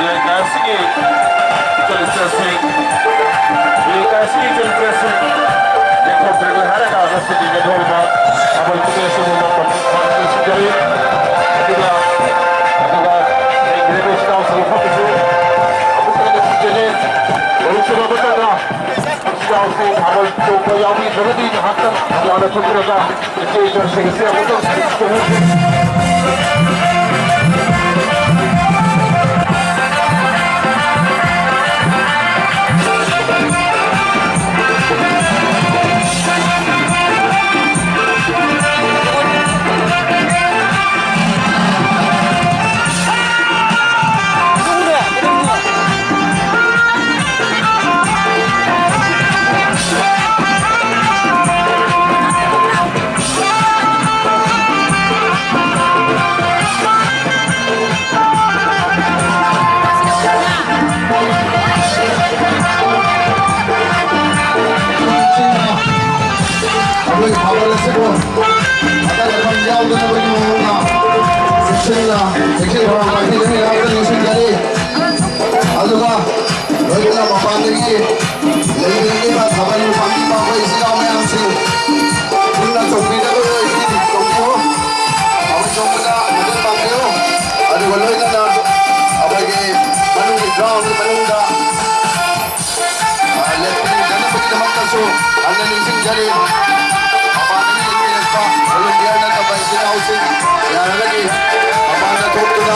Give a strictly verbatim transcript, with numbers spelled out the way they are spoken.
ꯂꯩꯀꯥꯏ ꯑꯁꯤꯒꯤ ꯏꯆꯜ ꯏꯆꯥꯁꯤꯡ, ꯂꯩꯀꯥꯏ ꯑꯁꯤꯒꯤ ꯏꯆꯜ ꯏꯆꯥꯁꯤꯡ ꯂꯦꯡꯊꯣꯛꯄꯤꯔꯒꯦ ꯍꯥꯏꯔꯒ ꯉꯁꯤꯒꯤ ꯂꯦꯝꯍꯧꯔꯤꯕ ꯊꯥꯕꯜ ꯄꯨꯛꯅꯤꯡ ꯑꯁꯤꯕꯨ ꯃꯇꯝ ꯁꯥꯡꯅ ꯂꯣꯏꯁꯤꯟꯖꯔꯤ꯫ ꯑꯗꯨꯒ, ꯑꯗꯨꯒ ꯂꯩꯈ꯭ꯔꯤꯕ ꯏꯆꯤꯜ ꯏꯅꯥꯎꯁꯤꯡ ꯃꯐꯝꯗꯁꯨ ꯑꯃꯨꯛ ꯍꯟꯅ ꯅꯨꯡꯁꯤꯖꯔꯤ꯫ ꯃꯔꯨꯞꯁꯤꯡ ꯑꯃꯨꯛ ꯍꯟꯅ ꯏꯆꯤꯜ ꯏꯅꯥꯎꯁꯤꯡ ꯊꯥꯕꯜ ꯆꯣꯡꯕ ꯌꯥꯎꯕꯤꯗ꯭ꯔꯒꯗꯤ ꯉꯥꯏꯍꯥꯛꯇꯪ ꯃꯄꯥꯟꯗ ꯊꯣꯛꯄꯤꯔꯒ ꯌꯥꯎꯗꯅꯕꯒꯤ ꯃꯑꯣꯡꯗ ꯆꯦꯛꯁꯤꯟꯅ, ꯆꯦꯛꯁꯤꯟ ꯊꯧꯔꯥꯡ ꯄꯥꯏꯕꯤꯒꯅꯤ ꯍꯥꯏꯕꯗꯨ ꯅꯤꯡꯁꯤꯡꯖꯔꯤ꯫ ꯑꯗꯨꯒ ꯂꯣꯏꯅꯅ ꯃꯄꯥꯟꯗꯒꯤ ꯂꯩꯕꯤꯔꯛꯂꯤꯕ ꯊꯥꯕꯜ ꯄꯥꯝꯕꯤ ꯄꯥꯝꯕ ꯏꯆꯤꯜ ꯏꯅꯥꯎ ꯃꯌꯥꯝꯁꯤꯡ ꯄꯨꯟꯅ ꯆꯣꯡꯕꯤꯅꯕ ꯂꯣꯏꯅ ꯇꯧꯕꯤꯌꯨ꯫ ꯊꯥꯕꯜ ꯆꯣꯡꯕꯗ ꯃꯇꯦꯡ ꯄꯥꯡꯕꯤꯌꯨ꯫ ꯑꯗꯨꯒ ꯂꯣꯏꯅꯅ ꯑꯩꯈꯣꯏꯒꯤ ꯃꯅꯨꯡꯒꯤ ground ꯃꯅꯨꯡꯗ ꯂꯦꯞꯄꯤꯗꯅꯕꯒꯤꯗꯃꯛꯇꯁꯨ ꯍꯟꯅ ꯅꯤꯡꯁꯤꯡꯖꯔꯤ꯫ ꯃꯄꯥꯟꯗꯒꯤ ꯌꯦꯡꯕꯤꯔꯛꯄ volunteer ꯅꯠꯇꯕ ꯏꯆꯤꯜ ꯏꯅꯥꯎꯁꯤꯡ ꯌꯥꯔꯒꯗꯤ ꯃꯄꯥꯟꯗ ꯊꯣꯛꯇꯨꯅ